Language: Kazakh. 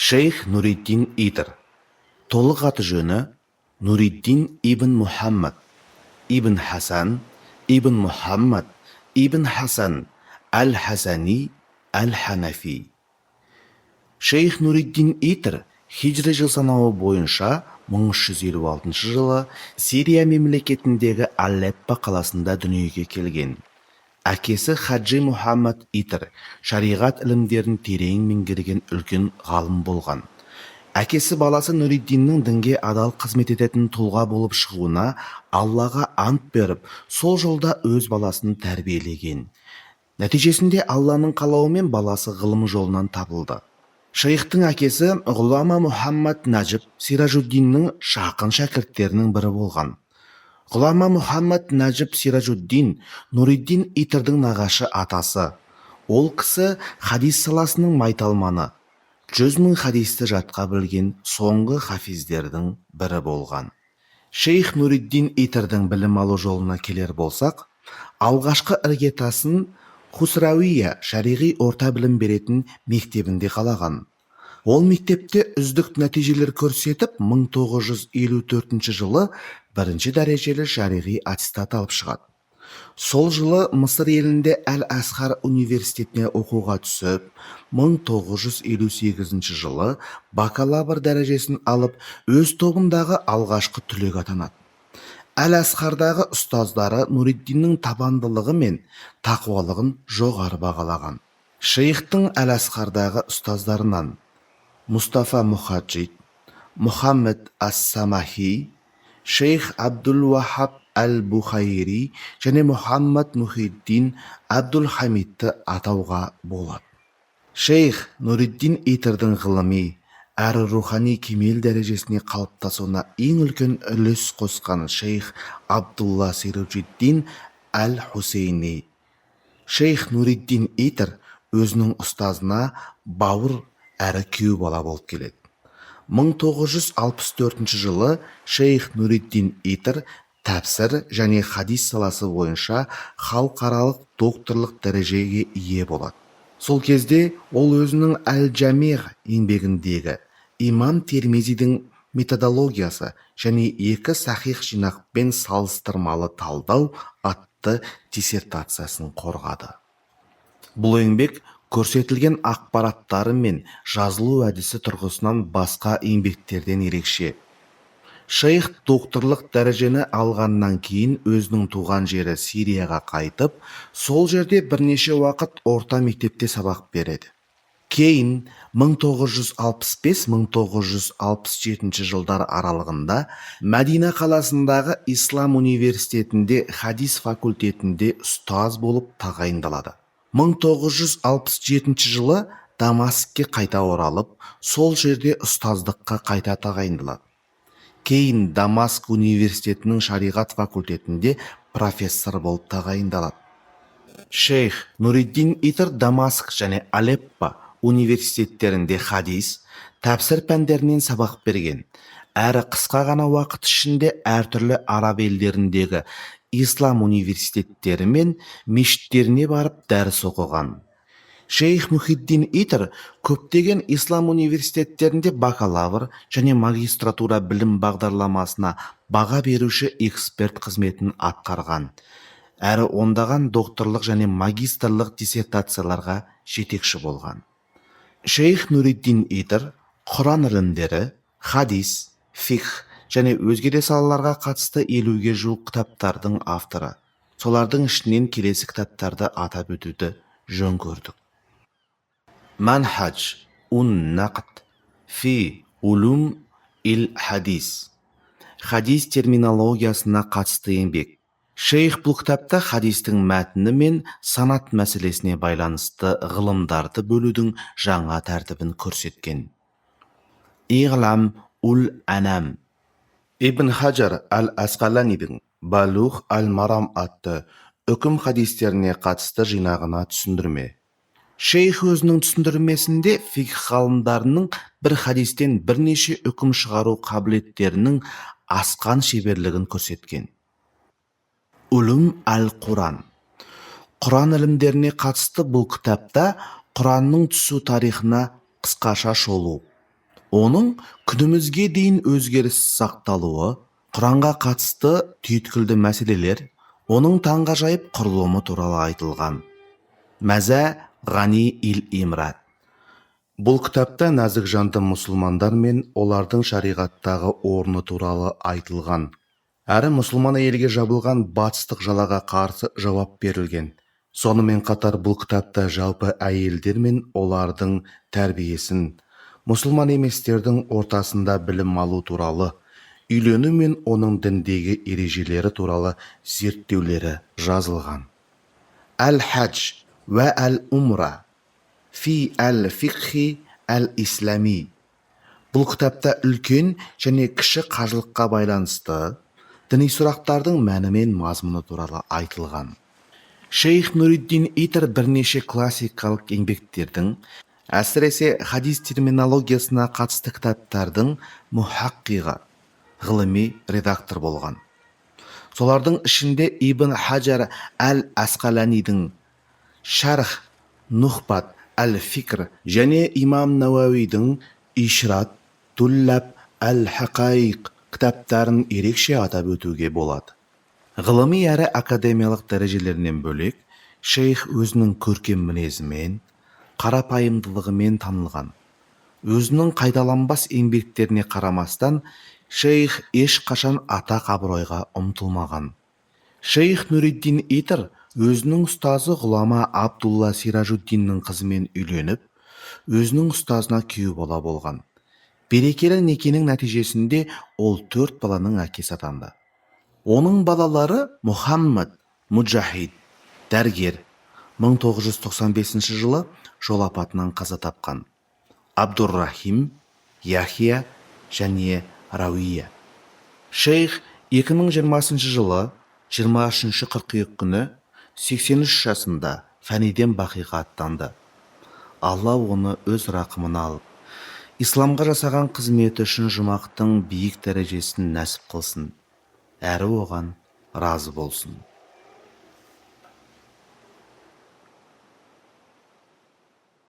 Шейх Нуриддин Итр. Толық аты-жөні: Нуриддин ибн Мұхаммад ибн Хасан ибн Мұхаммад ибн Хасан әл-Хасани әл-Ханафи. Шейх Нуриддин Итр хижра жыл санауы бойынша 1356 жылы Сирия мемлекетіндегі Алеппо қаласында дүниеге келген. Әкесі Хаджи Мұхаммад Итр шариғат ілімдерін терең меңгерген үлкен ғалым болған. Әкесі баласы Нұриддиннің дінге адал қызмет ететін тұлға болып шығуына Аллаға ант беріп, сол жолда өз баласын тәрбиелеген. Нәтижесінде Алланың қалауымен баласы ғылым жолынан табылды. Шейхтің әкесі ғұлама Мұхаммад Нәжіп Сиражуддиннің жақын шәкірттерінің бірі болған. Ғұлама Мұхаммад Нәжіп Сиражуддин Нұриддин Итрдің нағашы атасы. Ол кісі хадис саласының майталманы, 100 000 хадисті жатқа білген соңғы хафиздердің бірі болған. Шейх Нұриддин Итрдің білім алу жолына келер болсақ, алғашқы іргетасын Хусрауия шариғи орта білім беретін мектебінде қалаған. Ол мектепте үздік нәтижелер көрсетіп, 1954 жылы бірінші дәрежелі шариғи аттестат алып шығады. Сол жылы Мысыр елінде Әл-Асхар университетіне оқуға түсіп, 1958 жылы бакалавр дәрежесін алып, өз тобындағы алғашқы түлек атанады. Әл-Асхардағы ұстаздары Нуриддиннің табандылығы мен тақуалығын жоғары бағалаған. Шейхтің Әл-Асхардағы ұстаздарынан Мұстафа Мұхаджид, Мұхаммед Ас-Самахи, шейх Абдул-Вахаб Әл-Бухайри және Мұхаммад Мұхиддин Абдул-Хамидті атауға болады. Шейх Нуриддин Итрдің ғылыми әрі рухани кемел дәрежесіне қалыптасуына ең үлкен үлес қосқан шейх Абдулла Сиражуддин Әл-Хусейни. Шейх Нуриддин Итр өзінің ұстазына бауыр әрі күйеу бала болып келеді. 1964 жылы шейх Нуриддин Итр тәпсір және хадис саласы бойынша халықаралық докторлық дәрежеге ие болады. Сол кезде ол өзінің Әл-Жамиғ еңбегіндегі имам Термизидің методологиясы және екі сахих жинақпен салыстырмалы талдау атты диссертациясын қорғады. Бұл еңбек көрсетілген ақпараттары мен жазылу әдісі тұрғысынан басқа еңбектерден ерекше. Шейх докторлық дәрежені алғаннан кейін өзінің туған жері Сирияға қайтып, сол жерде бірнеше уақыт орта мектепте сабақ береді. Кейін 1965-1967 жылдар аралығында Мәдина қаласындағы Ислам университетінде хадис факультетінде ұстаз болып тағайындалады. 1967 жылы Дамаскке қайта оралып, сол жерде ұстаздыққа қайта тағайындалады. Кейін Дамаск университетінің шариғат факультетінде профессор болып тағайындалады. Шейх Нуриддин Итр Дамаск және Алеппо университеттерінде хадис, тәпсір пәндерінен сабақ берген. Әрі қысқа ғана уақыт ішінде әртүрлі араб елдеріндегі ислам университеттері мен мешіттеріне барып дәріс оқыған. Шейх Мұхиддин Итр көптеген ислам университеттерінде бакалавр және магистратура білім бағдарламасына баға беруші эксперт қызметін атқарған. Әрі ондаған докторлық және магистрлық диссертацияларға жетекші болған. Шейх Нуриддин Итр Құран ілімдері, хадис, фикх және өзге де салаларға қатысты 50-ге жуық кітаптардың авторы. Солардың ішінен келесі кітаптарды атап өтуді жөн көрдік. Манхадж ун нақд фи улум ил хадис. Хадис терминологиясына қатысты еңбек. Шейх бұл кітапта хадистің мәтіні мен санат мәселесіне байланысты ғылымдарды бөлудің жаңа тәртібін көрсеткен. Иғлам ул Анам. Ибн Хажар әл-Асқаланидің Балуғ әл-Марам атты үкім хадистеріне қатысты жинағына түсіндірме. Шейх өзінің түсіндірмесінде фикх ғалымдарының бір хадистен бірнеше үкім шығару қабілеттерінің асқан шеберлігін көрсеткен. Улум әл-Құран. Құран ілімдеріне қатысты бұл кітапта Құранның түсу тарихына қысқаша шолу. Оның күнімізге дейін өзгеріссіз сақталуы, Құранға қатысты түйткілді мәселелер, оның таңғажайып құрылымы туралы айтылған. Мәзә Ғани ил Имрат. Бұл кітапта нәзік жанды мұсылмандар мен олардың шариғаттағы орны туралы айтылған. Әрі мұсылман әйелге жабылған батыстық жалаға қарсы жауап берілген. Сонымен қатар бұл кітапта жалпы әйелдер мен олардың тәрбиесін, мұсылман еместердің ортасында білім алу туралы, үйлену мен оның діндегі ережелері туралы зерттеулері жазылған. Әл-Хадж уә әл-Умра фи әл-Фиқхи әл-Ислами. Бұл кітапта үлкен және кіші қажылыққа байланысты діни сұрақтардың мәні мен мазмұны туралы айтылған. Шейх Нуриддин Итр бірнеше классикалық еңбектердің, әсіресе хадис терминологиясына қатысты кітаптардың мұхаққиғы, ғылыми редактор болған. Солардың ішінде Ибн Хажар әл-Асқаланидің Шарх Нухбат әл-Фикр және Имам Науауидің Ишрат Туллаб әл-Хақаиқ кітаптарын ерекше атап өтуге болады. Ғылыми әрі академиялық дәрежелерінен бөлек, шейх өзінің көркем мінезімен, қарапайымдылығымен танылған. Өзінің қайталанбас еңбектеріне қарамастан, шейх ешқашан атақ абыройға ұмтылмаған. Шейх Нуриддин Итр өзінің ұстазы ғұлама Абдулла Сиражуддиннің қызымен үйленіп, өзінің ұстазына күйеу бала болған. Берекелі некенің нәтижесінде ол 4 баланың әкесі атанды. Оның балалары Мұхаммад Муджахид, дәрігер, 1995 жылы жол апатынан қаза тапқан, Абдуррахим, Яхия және Рауия. Шейх 2020 жылы 23 қыркүйек күні 83 жасында фәниден бақиға аттанды. Алла оны өз рақымына алып, исламға жасаған қызметі үшін жұмақтың биік дәрежесін нәсіп қылсын, әрі оған разы болсын.